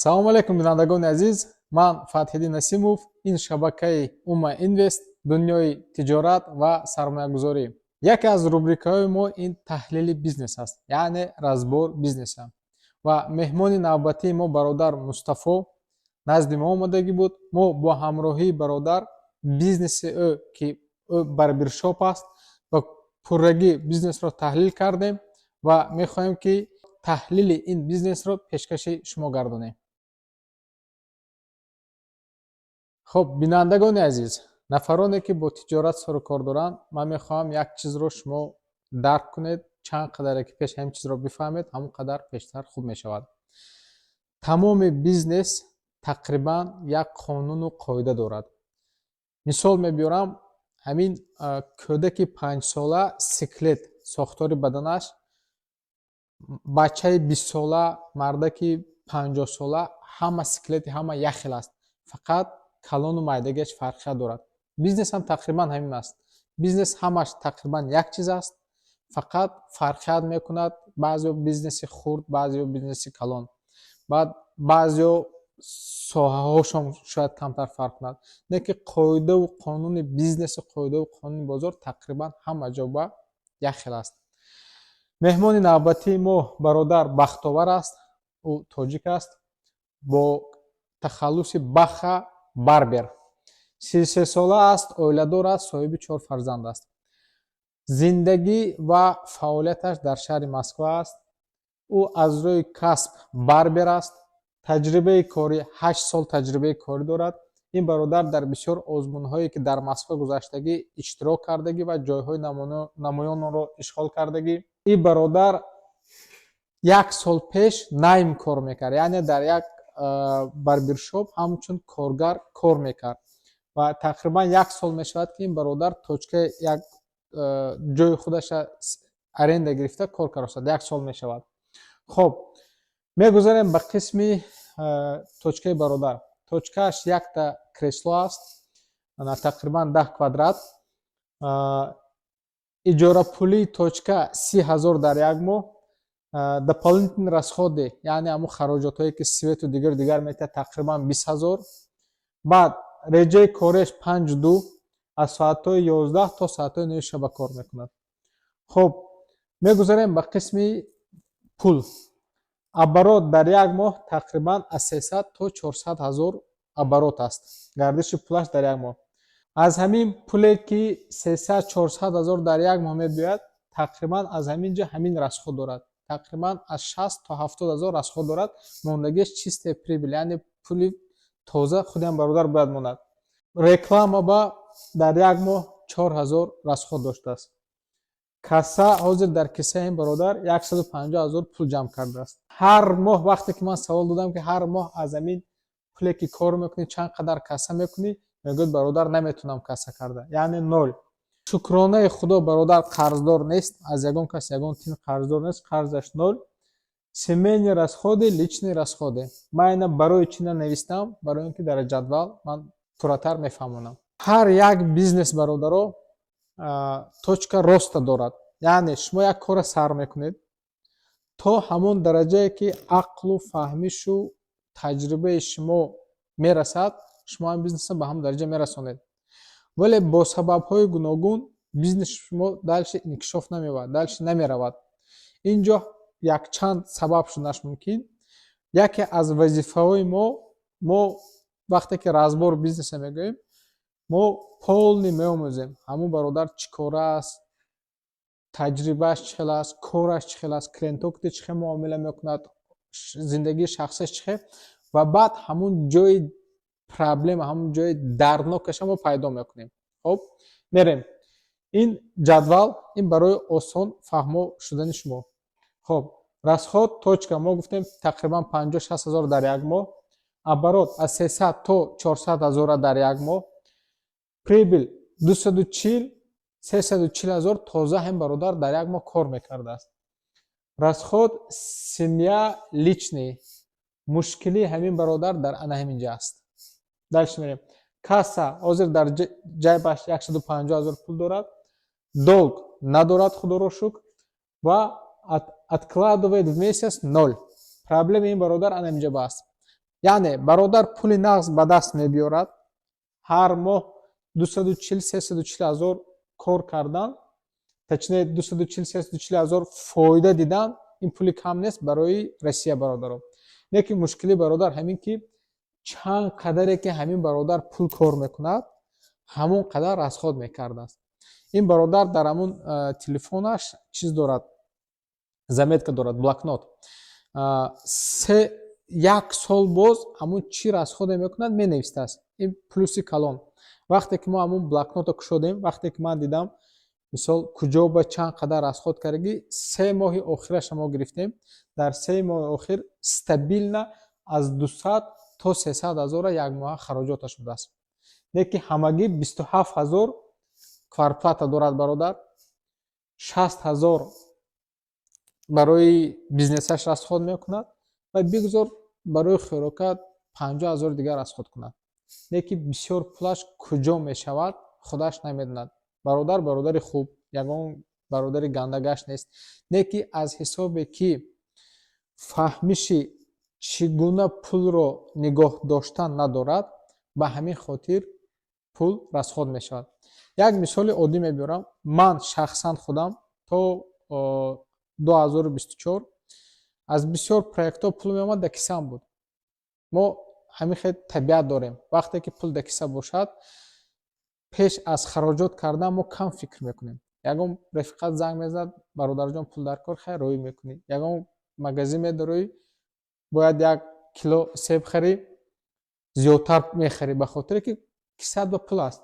Салому алейкум, бинандагони азиз. Ман Фатҳиддин Насимов. Ин шабакаи Ума Инвест, дунёи тиҷорат ва сармоягузорӣ. Яке аз рубрикаҳои мо ин таҳлили бизнес аст, яъне разбор бизнеса. Ва меҳмони навбатии мо бародар Мустафо назди мо омадагӣ буд. Мо бо ҳамроҳии бародар бизнеси ӯ, ки ӯ барбершоп аст, ба пуррагӣ бизнесро таҳлил кардем ва мехоҳем, ки таҳлили ин бизнесро пешкаши шумо гардонем. Хуб, бинандагони азиз, нафароне, ки бо тиҷорат сару кор доранд, ман мехоҳам як чизро шумо дарк кунед. Чанд қадаре ки пеш ҳамин чизро бифаҳмед, ҳамон қадар пештар хуб мешавад. Тамоми бизнес тақрибан як қонуну қоида дорад. Мисол мебиёрам: ҳамин кӯдаки 5-сола скелет, сохтори баданаш, бачаи 20-сола, мардаки 50-сола, ҳама скелети ҳама як хел аст, фақат калону майдагиаш фарқият дорад. Бизнес ҳам тақрибан ҳамин аст. Бизнес ҳамаш тақрибан як чиз аст, фақат фарқият мекунад: баъзео бизнеси хурд, баъзео бизнеси калон, баъд баъзео соҳаҳошон шояд камтар фарқ кунад, лекин қоидаву қонуни бизнесу қоидаву қонуни бозор тақрибан ҳама ҷо ба як хел аст. Меҳмони навбатии мо бародар Бахтовар аст. Ӯ тоҷик аст, бо тахаллуси Баха Барбер. 33-сола аст, оиладор аст, соҳиби чор фарзанд аст. Зиндагӣ ва фаъолияташ дар шаҳри Москва аст. Ӯ аз рӯи касб барбер аст. Таҷрибаи корӣ, 8 сол таҷрибаи корӣ дорад. Ин бародар дар бисёр озмунҳое, ки дар Москва гузаштагӣ, иштирок кардагӣ ва ҷойҳои намоёнро ишғол кардагӣ. Ин бародар як сол пеш найм кор мекард, яъне дар як барбершоп ҳамчун коргар кор мекард. Ва тақрибан як сол мешавад, ки ин бародар точка, як ҷои худаша аренда гирифта кор кард. Як сол мешавад. Хоб, мегузарем ба қисми точкаи бародар. Точкааш якта кресло аст, тақрибан 10 квадрат. Иҷорапулии точка 30 000 дар як моҳ. Дополнительные расходы, яъне ҳамун хароҷотҳое, ки свету дигару дигар метиҳад, тақрибан 20 000. Баъд реҷаи кореш 5-2, аз соатҳои 11 то соатҳои 9 шаба кор мекунад. Хуб, мегузарем ба қисми пул. Оборот дар як моҳ тақрибан аз 300 то 400 000 оборот аст, гардиши пулаш дар як моҳ. Аз ҳамин пуле, ки 300 400 000 дар як моҳ мебиёяд, тақрибан аз ҳамин ҷо ҳамин расход дорад, тақрибан аз 60 то 70 000 расход дорад. Мондагиаш чистая прибыль, яъне пули тоза худиам бародар бояд монад. Реклама ба дар як моҳ 4000 расход доштааст. Касса, ҳозир дар киссаи ин бародар 150 000 пул ҷамъ кардааст ҳар моҳ. Вақте ки ман савол додам, ки ҳар моҳ аз ҳамин пуле, ки кор мекунӣ, чанд қадар касса мекунӣ, мегӯяд: «Бародар, наметавонам касса карда», яъне ноль. Шукронаи Худо, бародар қарздор нест, аз ягон кас ягон тин қарздор нест, қарзаш ноль. Семейные расходы, личные расходы. Ман ина барои чӣ нанавистам? Барои он ки дар ҷадвал ман пурратар мефаҳмонам. Ҳар як бизнес, бародаро, точка роста дорад, яъне шумо як корро сар мекунед, то ҳамон дараҷае, ки ақлу фаҳмишу таҷрибаи шумо мерасад, шумо ҳам бизнесро ба ҳамон дараҷа мерасонед, вале бо сабабҳои гуногун бизнеси шумо дальше инкишоф намеёбад, дальше намеравад. Ин ҷо якчанд сабаб шуданаш мумкин. Яке аз вазифаҳои мо, мо вақте ки разбор бизнеса мегӯем, мо полный меомӯзем, ҳамун бародар чӣ кора аст, таҷрибааш чӣ хел аст, кораш чӣ хел аст, клиентҳо куди чӣ хел муомила мекунад, зиндагии шахсияш чӣ хел, ва баъд ҳамун ҷои проблема, ҳамун ҷои дарднокаша мо пайдо мекунем. Хоб, мерем. Ин ҷадвал, ин барои осон фаҳмо шудани шумо. Хоб, расход точка мо гуфтем, тақрибан 50-60 ҳазор дар як моҳ. Оборот аз 300 то 400 ҳазора дар як моҳ. Прибыль 240, 340 ҳазор тоза ҳам бародар дар як моҳ кор мекардааст. Расход семья, личный. Мушкилии ҳамин бародар дар ана ҳамин ҷа аст. Дальше мерем. Касса, ҳозир дар ҷайбаш 150 000 пул дорад. Долг надорад, худоро шукр, ва откладывает в месяц ноль. Проблеми ин бародар ана инҷа ба аст. Яъне бародар пули нағз ба даст мебиёрад. Ҳар моҳ 240, 340 ҳазор кор кардан, точнее, 240, 340 ҳазор фоида дидан, ин пули кам нест барои Россия, бародаро. Лекин мушкили бародар ҳамин, ки чанд қадаре ки ҳамин бародар пул кор мекунад, ҳамон қадар расход мекардааст. Ин бародар дар ҳамун телефонаш чиз дорад, заметка дорад, блокнот. Се як сол боз ҳамун чӣ расходе мекунад, менависааст. Ин плюси калон. Вақте ки мо ҳамун блокнотро кушодем, вақте ки ман дидам, мисол, куҷо ба чанд қадар расход кардагӣ, 3 моҳи охираша мо гирифтем. Дар 3 моҳи охир стабильно аз 200 то 300 ҳазора як моҳа хароҷоташ будааст. Лекин ҳамагӣ 27 ҳазор квартплата дорад бародар, 60 ҳазор барои бизнесаш расход мекунад ва бигзор барои хӯрока 50 ҳазори дигар расход кунад. Лекин бисёр пулаш куҷо мешавад, худаш намедонад. Бародар бародари хуб, ягон бародари гандагашт нест, лекин аз ҳисобе ки фаҳмиши чӣ гуна пулро нигоҳ доштан надорад, ба ҳамин хотир пул расход мешавад. Як мисоли оддӣ мебиёрам. Ман шахсан худам то 2024 аз бисёр проектҳо пул меомад, дар кисаам буд. Мо ҳамин хел табиат дорем: вақте ки пул дар киса бошад, пеш аз хароҷот кардан мо кам фикр мекунем. Ягон рафиқат занг мезанад: «Бародарҷон, пул дар кор», хайр, роҳӣ мекунӣ. Ягон магазин медароӣ, бояд як кило себ харӣ, зиёдтар мехарӣ, ба хотире ки кисаат ба пул аст.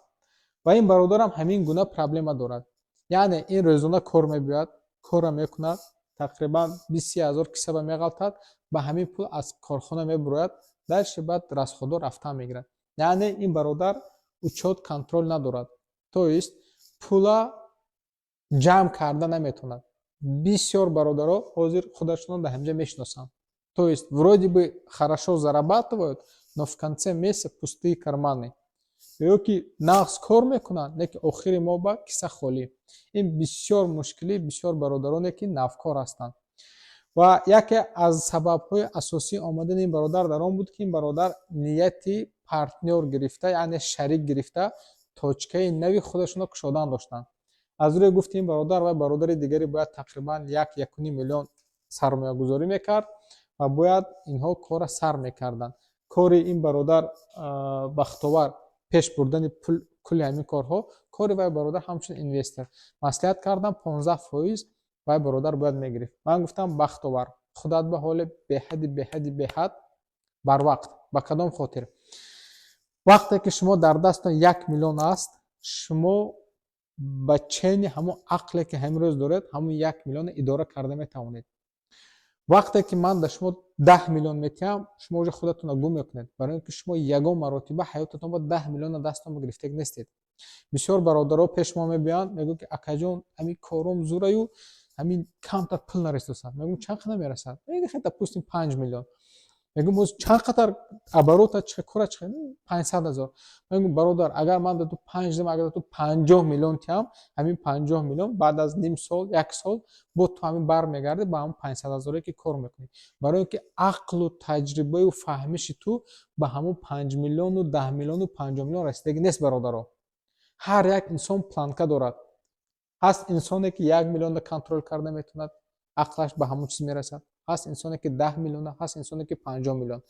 Ва ин бародарам ҳамин гуна проблема дорад. Яъне ин рӯзона кор мебиёяд, корро мекунад, тақрибан 20-30 ҳазор киса ба меғалтад, ба ҳамин пул аз корхона мебурояд, дальше баъд расходҳо рафтан мегирад. Яъне ин бародар учёт, контроль надорад, то есть пула ҷамъ карда наметавонад. Бисёр бародаро ҳозир худашонро дар ҳаминҷа мешиносанд, то есть вроде бы хорошо зарабатывают, но в конце месяца пустые карманы, ё ки нағз кор мекунанд, лекин охири моҳ ба киса холӣ. Ин бисёр мушкилии бисёр бародароне ки навкор ҳастанд. Ва яке аз сабабҳои асосии омадани ин бародар дар он буд, ки ин бародар нияти партнёр гирифта, яъне шарик гирифта, точкаи нави худашонро кушодан доштанд. Аз рӯи гуфти ин бародар ва бародари дигаре бояд тақрибан 1-1.5 миллион сармоягузорӣ мекард ва бояд инҳо корра сар мекарданд. Кори ин бародар Бахтовар пеш бурдани кулли ҳамин корҳо, кори вай бародар ҳамчун инвестор. Маслиҳат кардам, 15% вай бародар бояд мегирифт. Ман гуфтам: «Бахтовар, худат ба ҳоли беҳади беҳади беҳад барвақт». Ба кадом хотир? Вақте ки шумо дар дастон 1 миллион аст, шумо ба чени ҳамон ақле ки ҳамин рӯз доред, ҳамон 1 миллионро идора карда метавонед. Вақте ки ман ба шумо 10 миллион метиҳам, шумо уже худатонро гум мекунед, барои ин ки шумо ягон маротиба ҳаётатон ба 10 миллионро дастон гирифтаг нестед. Бисёр бародаро пеш мо мебиёянд, мегӯянд, ки акаҷон, ҳамин кором зураю ҳамин камтар пул нарасидааст. Мегӯям: «Чанд қадар мерасад?» Мегӯяд: «Допустим, 5 миллион». Мегӯям: «Боз чанд қадар оборота чӣ кора чӣ?» «500 ҳазор». Мегӯям: «Бародар, агар ман ба ту панҷ дам, агар ту 50 миллион тиҳам, ҳамин 50 миллион баъд аз ним сол, як сол бо ту ҳамин бармегардӣ ба ҳамон 500 ҳазоре ки кор мекунӣ, барои ин ки ақлу таҷрибаю фаҳмиши ту ба ҳамон 5 миллиону 10 миллиону 50 миллион расидагӣ нест». Бародаро, ҳар як инсон планка дорад. Ҳаст инсоне ки 1 миллионро контроль карда метавонад, ақлаш ба ҳамон чиз мерасад, ҳаст инсоне ки 10 миллиона, ҳаст инсоне ки 50 миллион.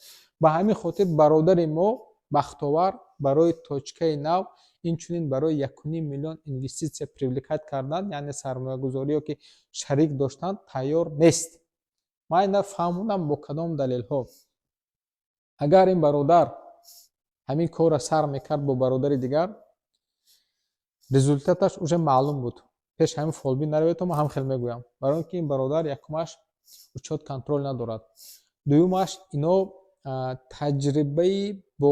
Ба ҳамин хотир бародари мо Бахтовар барои точкаи нав, инчунин барои 1.5 миллион инвеститсия привлекать кардан, яъне сармоягузорӣ ё ки шарик доштан, тайёр нест. Ман ина фаҳмондам, бо кадом далелҳо. Агар ин бародар ҳамин корро сар мекард бо бародари дигар, результаташ уже маълум буд. Пеш ҳамин фолбин наравед, ман ҳам хел мегӯям, барои ин ки ин бародар, якумаш, учёт, контроль надорад, дуюмаш, ино таҷрибаи бо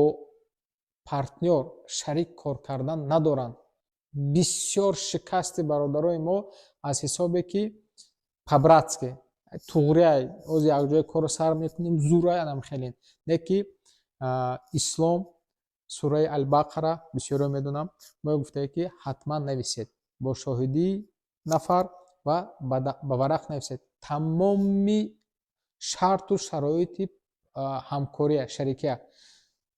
партнёр, шарик кор кардан надоранд. Бисёр шикасти бародарои мо аз ҳисобе ки по-братски, туғрияй, оз якҷоя корро сар мекунем, зурай, анам хелин. Не ки ислом, сураи Албақара, бисёриҳо медонам, мо гуфтае, ки ҳатман нависед бо шоҳидии нафар ва ба варақ нависед тамоми шарту шароити. Ҳамкория, шарикия,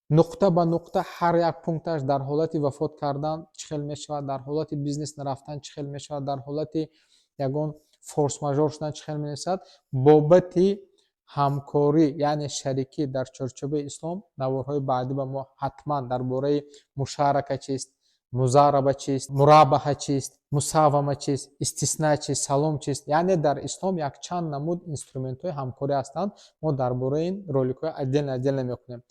нуқта ба нуқта, ҳар як пункташ: дар ҳолати вафот кардан чӣ хел мешавад, дар ҳолати бизнес нарафтан чӣ хел мешавад, дар ҳолати ягон форс-мажор шудан чӣ хел менависад. Бобати ҳамкорӣ, яъне шарикӣ дар чорчӯбаи ислом, наворҳои баъдӣ ба мо ҳатман дар бораи мушарака чист, музараба чист, мурабаҳа чист, мусавама чист, истисна чист, салом чист, яъне дар ислом якчанд намуд инструментҳои ҳамкорӣ ҳастанд, мо дар бораи ин роликҳои отдельно отдельно мекунем.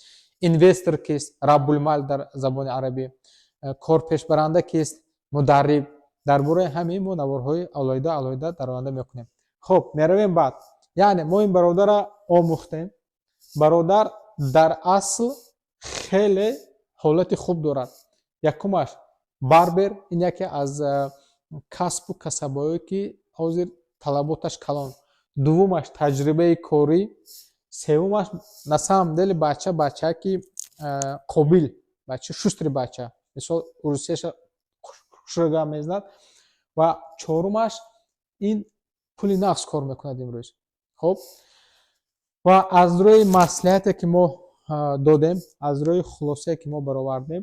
Инвестор кист, раббулмал дар забони арабӣ, корпешбаранда кист, мударриб, дар бораи ҳамин мо наворҳои алоҳида алоҳида дар оянда мекунем. Хуб, меравем баъд. Яъне мо ин бародара омӯхтем. Бародар дар асл хеле ҳолати хуб дорад. Якумаш, барбер, ин яке аз касбу касабаҳое, ки ҳозир талаботаш калон. Дуввумаш, таҷрибаи корӣ. Севумаш, на самом деле бача бачае ки қобил, бача шустрый, бача, мисол, русияша хушрӯ мезанад. Ва чорумаш, ин пули нағз кор мекунад имрӯз. Хуб, ва аз рӯи маслиҳате, ки мо додем, аз рӯи хулосае, ки мо баровардем,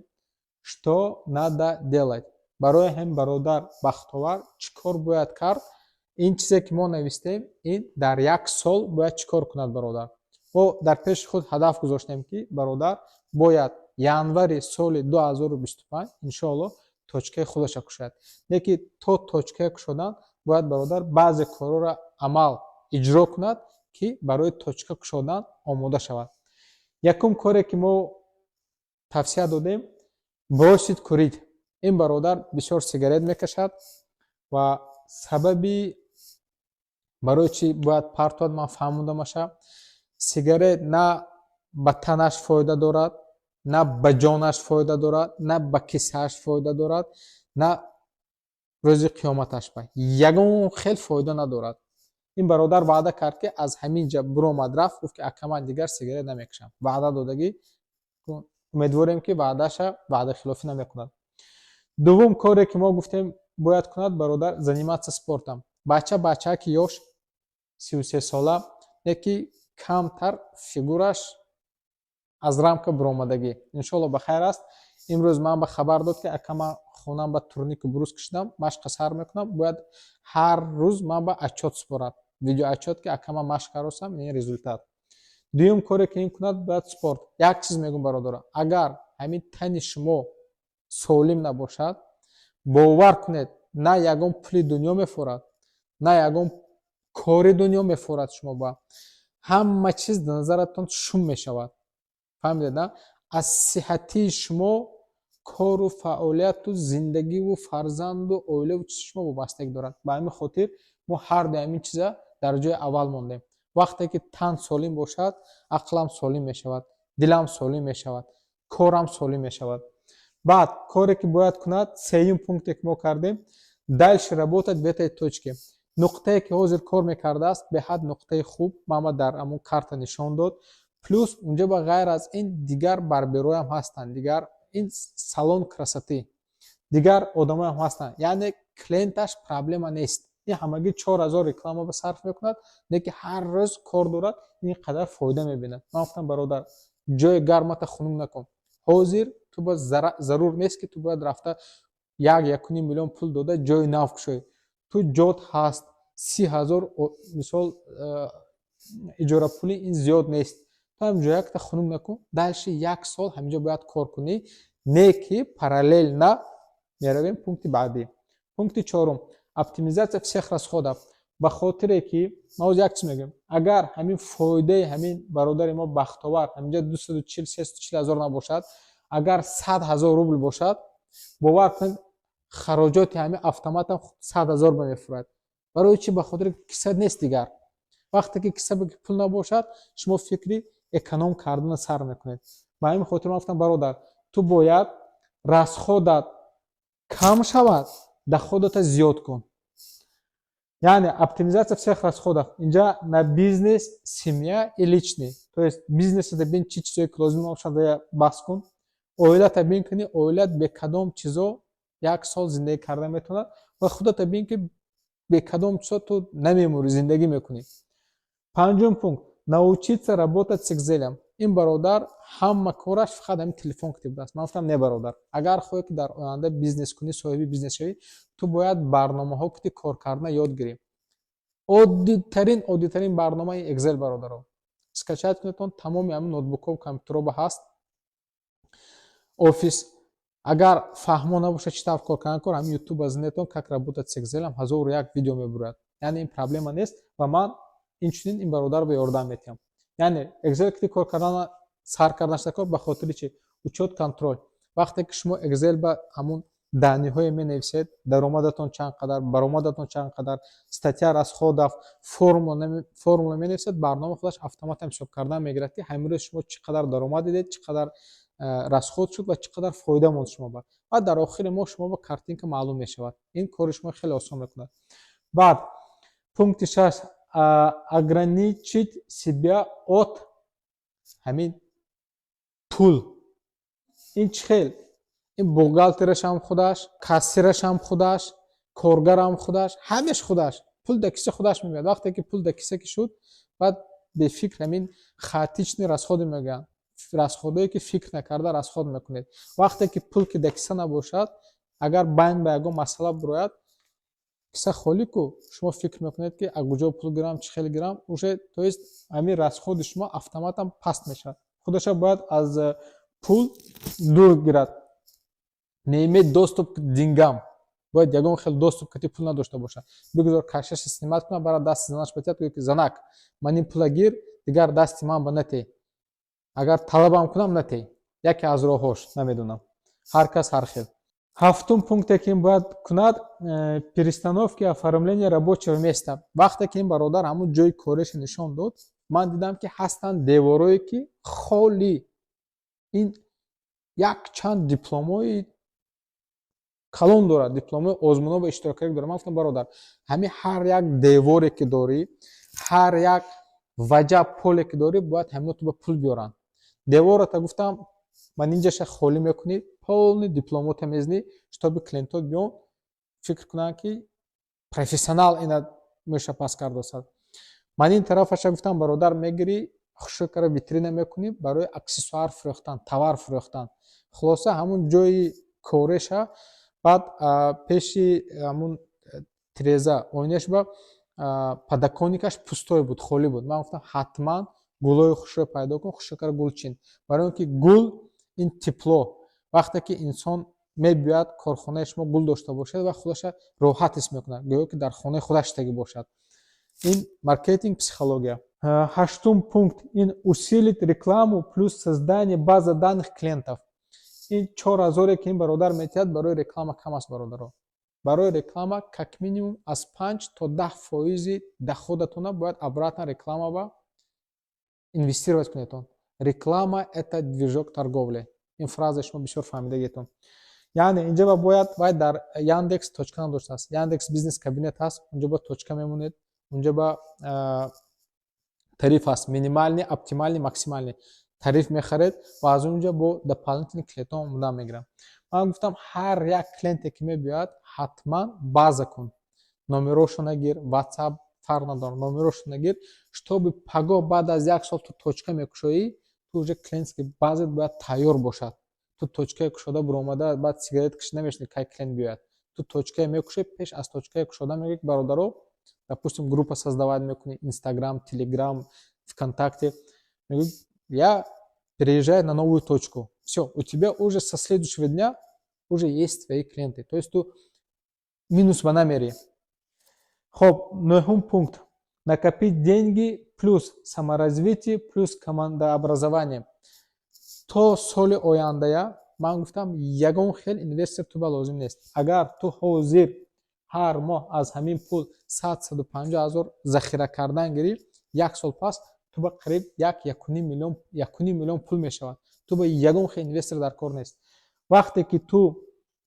что надо делать барои ҳамин бародар Бахтовар, чӣ кор бояд кард? Ин чизе, ки мо навистем, ин дар як сол бояд чӣ кор кунад бародар? Мо дар пеши худ ҳадаф гузоштем, ки бародар бояд январи соли 2025, иншоалло, точкаи худаша кушояд. Лекин то точкае кушодан бояд бародар баъзе корҳоро амал иҷро кунад, ки барои точка кушодан омода шавад. Якум коре, ки мо тавсия додем, бросить курить. Ин бародар бисёр сигарет мекашад ва сабаби барои чӣ бояд партояд, ман фаҳмондамаша. Сигарет на ба танаш фоида дорад, на ба ҷонаш фоида дорад, на ба кисааш фоида дорад, на рӯзи қиёматаш ба ягон хел фоида надорад. Ин бародар ваъда кард, ки аз ҳамин ҷа буромад, рафт, гуфт, ки ака, ман дигар сигарет намекашам. Ваъда додагӣ, умедворем, ки ваъдаша ваъдахилофӣ намекунад. Дуввум коре, ки мо гуфтем бояд кунад бародар, заниматься спортом. Бача бачаа ки ёш, 33 сола, яки камтар фигураш аз рамка буромадагӣ. Иншоалло, ба хайр аст. Имрӯз ман ба хабар дод, ки ака, ман хонам ба турнику брус кашидам, машқа сар мекунам. Бояд ҳар рӯз ман ба отчёт супорад, видеоотчёт, ки ака, ман машқ каросам, ин результат. Дуюм коре, ки ин кунад, бояд спорт. Як чиз мегӯм, бародаро: агар ҳамин тани шумо солим набошад, бовар кунед, на ягон пули дунё мефорад, на ягон кори дунё мефорад. Шумо ба ҳама чиз дар назаратон шум мешавад. Фаҳмидед, на? Аз сиҳатии шумо кору фаъолияту зиндагиву фарзанду оилаву чизи шумо вобастагӣ дорад. Ба ҳамин хотир мо ҳарду ҳамин чиза дар ҷои аввал мондем. Вақте ки тан солим бошад, ақлам солим мешавад, дилам солим мешавад, корам солим мешавад. Баъд коре, ки бояд кунад, сеюм пункте, ки мо кардем, дальше работать в этой точке. Нуқтае, ки ҳозир кор мекардааст, беҳад нуқтаи хуб, мама дар ҳамон карта нишон дод. Плюс унҷа ба ғайр аз ин дигар барберҳоям ҳастанд, дигар ин салон красоты, дигар одамоям ҳастанд, яъне клиенташ проблема нест. Ин ҳамагӣ 4000 реклама ба сарф мекунад, лекин ҳар рӯз кор дорад, ин қадар фоида мебинад. Ман гуфтам: бародар, ҷои гармата хунук накун. Ҳозир ту ба зарур нест, ки ту бояд рафта 1-1.5 миллион пул дода ҷои нав кушоӣ. Ту ҷот ҳаст, 30 000, мисол, иҷорапулӣ, ин зиёд нест. Ту ҳам ҷо якта хунук накун. Дальше як сол ҳаминҷо бояд кор кунӣ, не ки параллельно. Меравем пункти баъдӣ. Пункти чорум, оптимизация всех расходов. Ба хотире ки ман ҳозир як чиз мегӯям: агар ҳамин фоидаи ҳамин бародари мо Бахтовар ҳаминҷо 240, 340 ҳазор набошад, агар 100 000 рубл бошад, бовар кунед, хароҷоти ҳамин автоматам 100 000 ба мефурад. Барои чӣ? Ба хотире киса нест дигар. Вақте ки киса пул набошад, шумо фикри эконом кардана сар мекунед. Ба ҳамин хотир ман гуфтам: бародар, ту бояд расходат кам шавад, доходата зиёд кун. Яъне оптимизация всех расходов инҷа на бизнес, семья и личный. То есть бизнесата бин, чӣ чизое ки лозим бошад, бас кун. Оилата бин, кунӣ оилат бе кадом чизо як сол зиндагӣ карда метавонад, ва худата бин, ки бе кадом чизо ту намемурӣ, зиндагӣ мекунӣ. Панҷум пункт, Научиться работать с Excelем. Ин бародар ҳама кораш фақат ҳамин телефон китибудааст. Ман гуфтам: «Не, бародар, агар хоҳӣ, ки дар оянда бизнес кунӣ, соҳиби бизнес шавӣ, ту бояд барномаҳо кити кор кардан ёд гирӣ». Оддитарин барномаи Excel, бародаро, скачать кунедтон, тамоми ҳамин ноутбукҳо, компютерҳо ба ҳаст Офис. Агар фаҳмо набошад, чӣ тавр кор кардан кор, ҳамин Ютуб аз нетон «Как работать с Excelам» ҳазору як видео мебурад. Яъне ин проблема нест ва ман инчунин ин бародар ба ёрдам метиҳам. Яъне Excel кити кор кардан сар карданаш кор ба хотири чи? Учёт, контроль. Вақте ки шумо Excel ба ҳамун данныеҳое менависед, даромадатон чанд қадар, баромадатон чанд қадар, статья расходов, формула менависед, барнома худаш автоматом ҳисоб кардан мегирад, ки ҳамин рӯз шумо чӣ қадар даромад дидед, чӣ қадар расход шуд ва чӣ қадар фоида монд шумо ба. Баъд дар охири моҳ шумо ба картинка маълум мешавад. Ин кори шумо хеле осон мекунад. Баъд пункти шаш: ограничить себя от ҳамин пул. Ин чӣ хел? Ин бухгалтерашам худаш, кассирашам худаш, коргарам худаш, ҳамеш худаш. Пул да киса худаш мебиёд. Вақте ки пул да киса ки шуд, баъд бефикр ҳамин хаотичный расходы мегӯянд, расходое ки фикр накарда расход мекунед. Вақте ки пул ки да киса набошад, агар байн ба ягон масъала бирояд, киса холӣ ку, шумо фикр мекунед, ки аз куҷо пул гирам, чӣ хел гирам уже. То есть ҳамин расходи шумо автоматом паст мешавад. Худаша бояд аз пул дур гирад, не иметь доступ к деньгам. Бояд ягон хел доступ кати пул надошта бошад. Бигузор кассираша снимать кунад, бара дасти занаш батиҳад, гӯяд, ки: «Занак, ман ин пула гир, дигар дасти ман ба натей, агар талабам кунам, натей». Яке аз роҳҳош, намедонам, ҳар кас ҳар хел. Ҳафтум пункте, ки ин бояд кунад, перестановки, оформление рабочего места. Вақте ки ин бародар ҳамун ҷои кореша нишон дод, ман дидам, ки ҳастанд деворое, ки холӣ. Ин якчанд дипломҳои калон дорад, дипломҳои озмунҳо ба иштироккарӣ дорад. Ман гуфтам: «Бародар, ҳамин ҳар як деворе ки дорӣ, ҳар як ваҷаб поле ки дорӣ, бояд ҳамино ту ба пул биёранд». Девората, гуфтам, ман инҷаша холӣ мекунӣ, полный дипломота мезанӣ, чтобы клиентҳо биён, фикр кунанд, ки профессионал ина меша пас кардосад. Ман ин тарафаша, гуфтам, бародар, мегирӣ, хушук кара витрина мекунӣ барои аксессуар фурӯхтан, товар фурӯхтан. Хулоса, ҳамун ҷои кореша, баъд пеши ҳамун тиреза, оинаш ба подоконникаш пустой буд, холӣ буд. Ман гуфтам: «Ҳатман гулҳои хушро пайдо кун, хушрӯ гул чин, барои он ки гул ин тепло. Вақте ки инсон мебиёяд, корхонаи шумо гул дошта бошад ва худаша роҳат ҳис мекунад, гӯё ки дар хонаи худаш шиштагӣ бошад». Ин маркетинг, психология. Ҳаштум пункт ин усилить рекламу плюс создание база данных клиентов. Ин 4000-е ки ин бародар метиҳад, барои реклама кам аст, бародаро. Барои реклама как минимум аз 5 то 10 фоизи доходатона бояд обратно реклама ба инвестировать кунедтон. «Реклама — это движок торговли». Ин фраза шумо бисёр фаҳмидагиетон. Яъне инҷа ба бояд вай дар Яндекс точка надоштааст, Яндекс Бизнес Кабинет ҳаст, унҷо ба точка мемонед. Унҷо ба тариф ҳаст: минимальный, оптимальный, максимальный тариф мехаред ва аз он ҷо бо дополнительный клиентҳо омода мегирам. Ман гуфтам: «Ҳар як клиенте ки мебиёяд, ҳатман база кун, номерошо нагир, WhatsApp фарқ надорад, номерошо нагир, чтобы пагоҳ баъд аз як сол ту точка мекушоӣ, ту уже клиентский базат бояд тайёр бошад». Ту точкае кушода буромада, баъд сигарет кашида намешавӣ, кай клиент биёяд. Ту точкае мекушоӣ, пеш аз точкае кушода мегӯӣ, ки: «Бародаро», допустим, группа создавать мекунӣ, Инстаграм, Телеграм, ВКонтакте, мегӯӣ: «Я переезжаю на новую точку». Все, у тебя уже со следующего дня уже есть твои клиенты, то есть ту минус ба намери. Хоб, нӯҳум пункт: накопить деньги плюс саморазвитие плюс командообразование. То соли ояндая, ман гуфтам, ягон хел инвестор ту ба лозим нест. Агар ту ҳозир ҳар моҳ аз ҳамин пул 100-150 ҳазор захира кардан гирӣ, як сол пас ту ба қариб як 1,5 миллион пул мешавад. Ту ба ягон хел инвестор дар кор нест. Вақте ки ту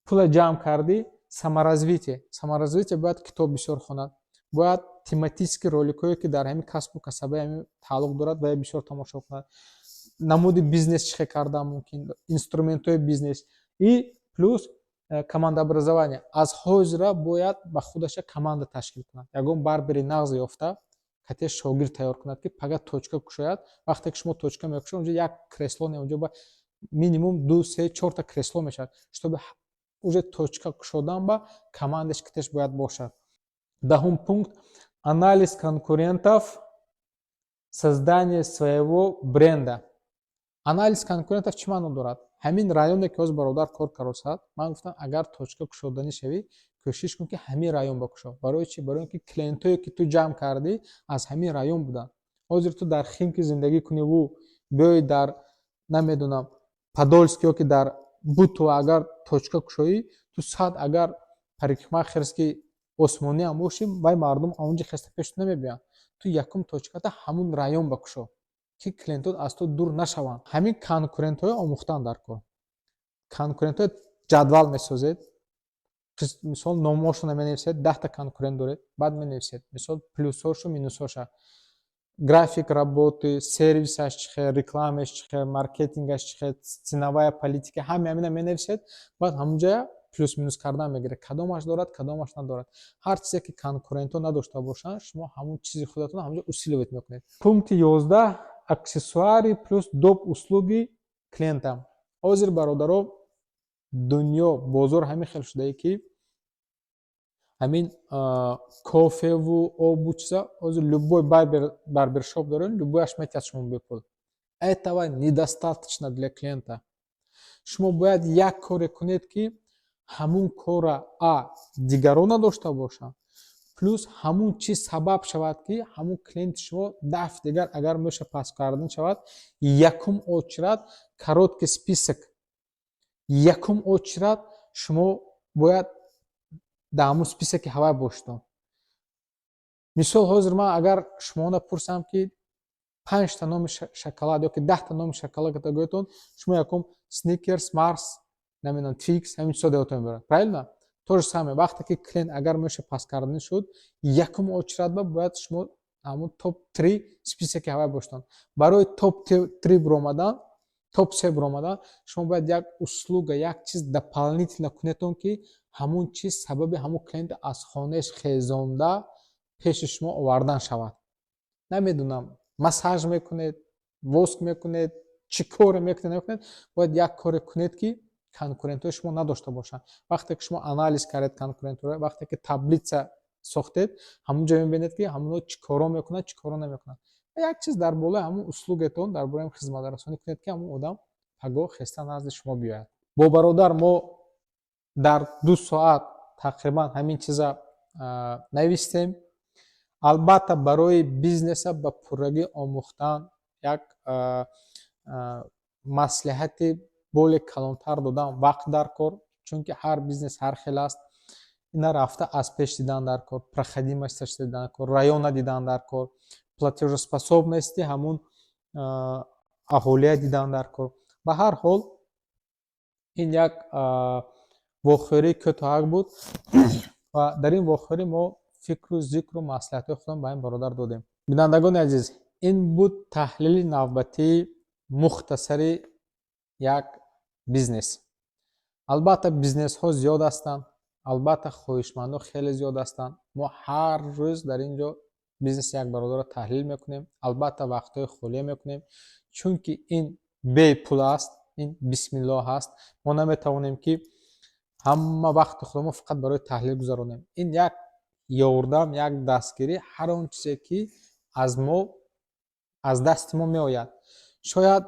пула ҷамъ кардӣ, саморазвитие. Саморазвитие: бояд китоб бисёр хонад, бояд тематический роликҳое, ки дар ҳамин касбу касабаи ҳамин тааллуқ дорад, бояд бисёр тамошо кунад, намуди бизнес чӣ хел кардан мумкин, инструментҳои бизнес и плюс командообразование. Аз ҳозира бояд ба худаша команда ташкил кунад, ягон барбери нағз ёфта. кате шогирд тайёр кунад, ки пага точка кушояд. Вақте ки шумо точка мекушоед, унҷо як кресло не, унҷо минимум ду, се, чорта кресло мешавад, чтобы уже точка кушодан ба командаш китеш бояд бошад. 10-ум пункт: анализ конкурентов, создание своего бренда. Анализ конкурентов чӣ маъно дорад? Ҳамин районе, ки ҳозир бародар кор каросад, ман гуфтам, агар точка кушоданӣ шавӣ, кӯшиш кун, ки ҳамин район ба кушо. Барои чӣ? Барои он ки клиентое, ки ту ҷамъ кардӣ, аз ҳамин район буданд. Ҳозир ту дар Химки зиндагӣ куниву биёи дар, намедонам, Подольск ё ки дар Бутово агар точка кушоӣ, ту сад агар парикмахерский осмониам бошӣ, вай мардум аонҷа хеста пеш ту намебиёянд. Ту якум точката ҳамун район ба кушо, ки клиентот аз ту дур нашаванд. Ҳамин конкурентҳоро омӯхтан дар кор. Конкурентҳои ҷадвал месозед, мисол, номҳошонро менависед, 10-та конкурент доред, баъд менависед, мисол, плюсҳошу, минусҳоша, график работы, сервисаш чӣ хел, рекламаш чӣ хел, маркетингаш чӣ хел, ценовая политика, ҳаме ҳамина менависед. Баъд ҳамунҷоя плюс минус кардан мегиред, кадомаш дорад, кадомаш надорад. Ҳар чизе, ки конкурентҳо надошта бошанд, шумо ҳамун чизи худатон ҳамунҷо усиливать мекунед. Пункти 11: аксессуары плюс доп услуги клиентам. Ҳозир, бародаро, дунё, бозор ҳамин хел шудае, ки ҳамин кофеву обу чиза ҳозир любой барбершоп дорем, любояш метиҳад шумо бепул. Этого недостаточно для клиента. Шумо бояд як коре кунед, ки ҳамун корра а дигарон надошта бошанд, плюс ҳамун чиз сабаб шавад, ки ҳамун клиенти шумо дафъи дигар агар меша пас кардан шавад, якум очередь, короткий список, якум очередь шумо бояд дар ҳамун списоки ҳавай бошедон. Мисол, ҳозир ман агар шуморо пурсам, ки панҷта номи шоколад ё ки 10-та номи шоколад гӯятон, шумо якум Сникерс, Марс, намедонам, Твикс, ҳамин чизҳо деотон мебарад, правильно? То же самое, вақте ки клиент агар меша пас карданӣ шуд, якум очередь ба бояд шумо ҳамун топ три списоки ҳавай бошедон. Барои топ три биромадан, топ се биромадан, шумо бояд як услуга, як чиз дополнительно кунедон, ки ҳамун чиз сабаби ҳамун клиента аз хонааш хезонда пеши шумо овардан шавад. Намедонам, массаж мекунед, воск мекунед, чӣ коре мекунед, намекунед, бояд як коре кунед, ки конкурентҳои шумо надошта бошанд. Вақте ки шумо анализ кардед конкурентҳоро, вақте ки таблица сохтед, ҳамун ҷо мебинед, ки ҳамунҳо чӣ коро мекунанд, чӣ коро намекунанд. Як чиз дар болои ҳамун услугатон, дар бораи хизматрасонӣ кунед, ки ҳамун одам пагоҳ хеста назди шумо биёяд. Бо бародар мо дар 2 соат тақрибан ҳамин чиза навистем. Албатта, барои бизнеса ба пуррагӣ омӯхтан, як маслиҳати боле калонтар додан вақт дар кор, чунки ҳар бизнес ҳар хел аст. Ина рафта аз пеш дидан дар кор, проходимостьаш дидан дар кор, района дидан дар кор, платежеспособности ҳамун аҳолия дидан дар кор. Ба ҳар ҳол, ин як вохӯрии кӯтоҳак буд ва дар ин вохӯрӣ мо фикру зикру маслиҳатҳои худам ба ин бародар додем. Бинандагони азиз, ин буд таҳлили навбатии мухтасари як бизнес. Албатта, бизнесҳо зиёд ҳастанд, албатта, хоҳишмандҳо хеле зиёд ҳастанд. Мо ҳар рӯз дар ин ҷо бизнеси як бародарро таҳлил мекунем, албатта, вақтҳои холия мекунем, чунки ин бепул аст, ин бисмиллоҳ аст. Мо наметавонем, ки ҳама вақти худро фақат барои таҳлил гузаронем. Ин як ёрдам, як дастгирӣ, ҳар он чизе, ки аз мо, аз дасти мо меояд. Шояд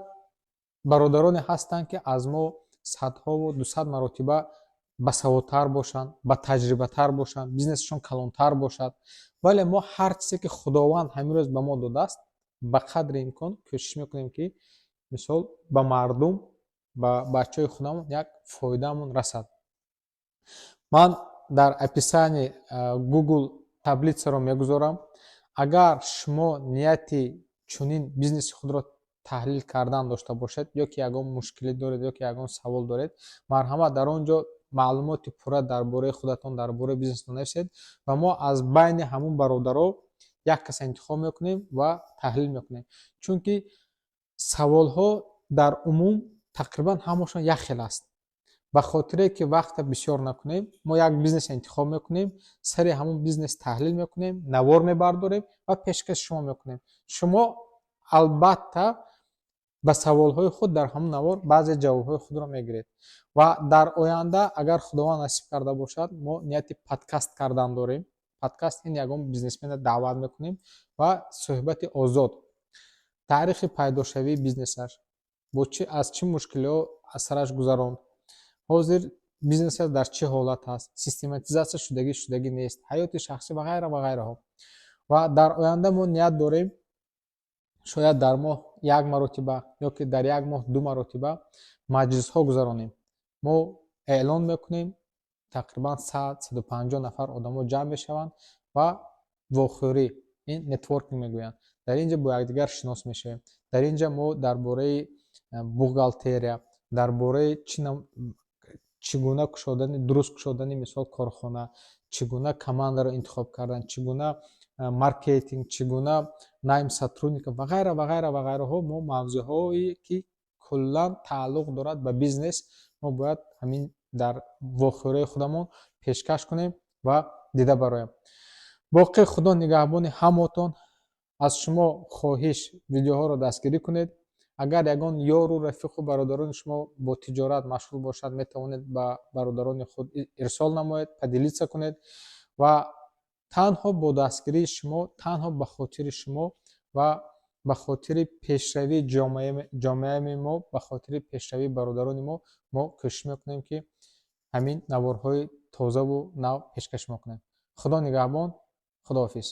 бародароне ҳастанд, ки аз мо садҳову дусад маротиба басаводтар бошанд, батаҷрибатар бошанд, бизнесашон калонтар бошад, вале мо ҳар чизе, ки Худованд ҳамин рӯз ба мо додааст, ба қадри имкон кӯшиш мекунем, ки мисол, ба мардум, ба бачаҳои худамон як фоидаамон расад. Ман дар описании Google таблицаро мегузорам. Агар шумо нияти чунин бизнеси худро таҳлил кардан дошта бошед ё ки ягон мушкилӣ доред, ё ки ягон савол доред, марҳамат, дар он ҷо маълумоти пурра дар бораи худатон, дар бораи бизнесатон нависед ва мо аз байни ҳамун бародаро як каса интихоб мекунем ва таҳлил мекунем, чунки саволҳо дар умум тақрибан ҳамашон як хел аст. Ба хотире ки вақта бисёр накунем, мо як бизнес интихоб мекунем, сари ҳамон бизнес таҳлил мекунем, навор мебардорем ва пешкаши шумо мекунем. Шумо албатта ба саволҳои худ дар ҳамон навор баъзе ҷавобҳои худро мегиред. Ва дар оянда, агар Худованд насиб карда бошад, мо нияти подкаст кардан дорем. Подкаст ин ягон бизнесмена даъват мекунем ва суҳбати озод, таърихи пайдошавии бизнесаш, бо чи, аз чӣ мушкилиҳо аз сараш гузаронд, ҳозир бизнесаш дар чӣ ҳолат аст, систематизатсия шудагӣ нест, ҳаёти шахсӣ ва ғайра ва ғайраҳо. Ва дар оянда мо ният дорем, шояд дар моҳ як маротиба ё ки дар як моҳ ду маротиба маҷлисҳо гузаронем. Мо эълон мекунем, тақрибан 100, 150 нафар одамо ҷамъ мешаванд ва вохӯрӣ, ин нетворкинг мегӯянд. Дар ин ҷо бо якдигар шинос мешавем. Дар ин ҷо мо дар бораи бухгалтерия, дар бораи чӣ гуна кушодани, дуруст кушодани, мисол, корхона, чӣ гуна командаро интихоб кардан, чӣ гуна маркетинг, чӣ гуна найм сотрудников ва ғайра ва ғайра ва ғайраҳо. Мо мавзӯъҳое, ки куллан тааллуқ дорад ба бизнес, мо бояд ҳамин дар вохӯрии худамон пешкаш кунем ва дида бароем. Боқӣ Худо нигаҳбони ҳамотон. Аз шумо хоҳиш: видеоҳоро дастгирӣ кунед. Агар ягон ёру рафиқу бародарони шумо бо тиҷорат машғул бошад, метавонед ба бародарони худ ирсол намоед, поделиться кунед. Ва танҳо бо дастгирии шумо, танҳо ба хотири шумо ва ба хотири пешравии ҷомеаи мо, ба хотири пешравии бародарони мо, мо кӯшиш мекунем, ки ҳамин наворҳои тозаву нав пешкаш шумо кунем. Худо нигаҳбон, худоҳофиз.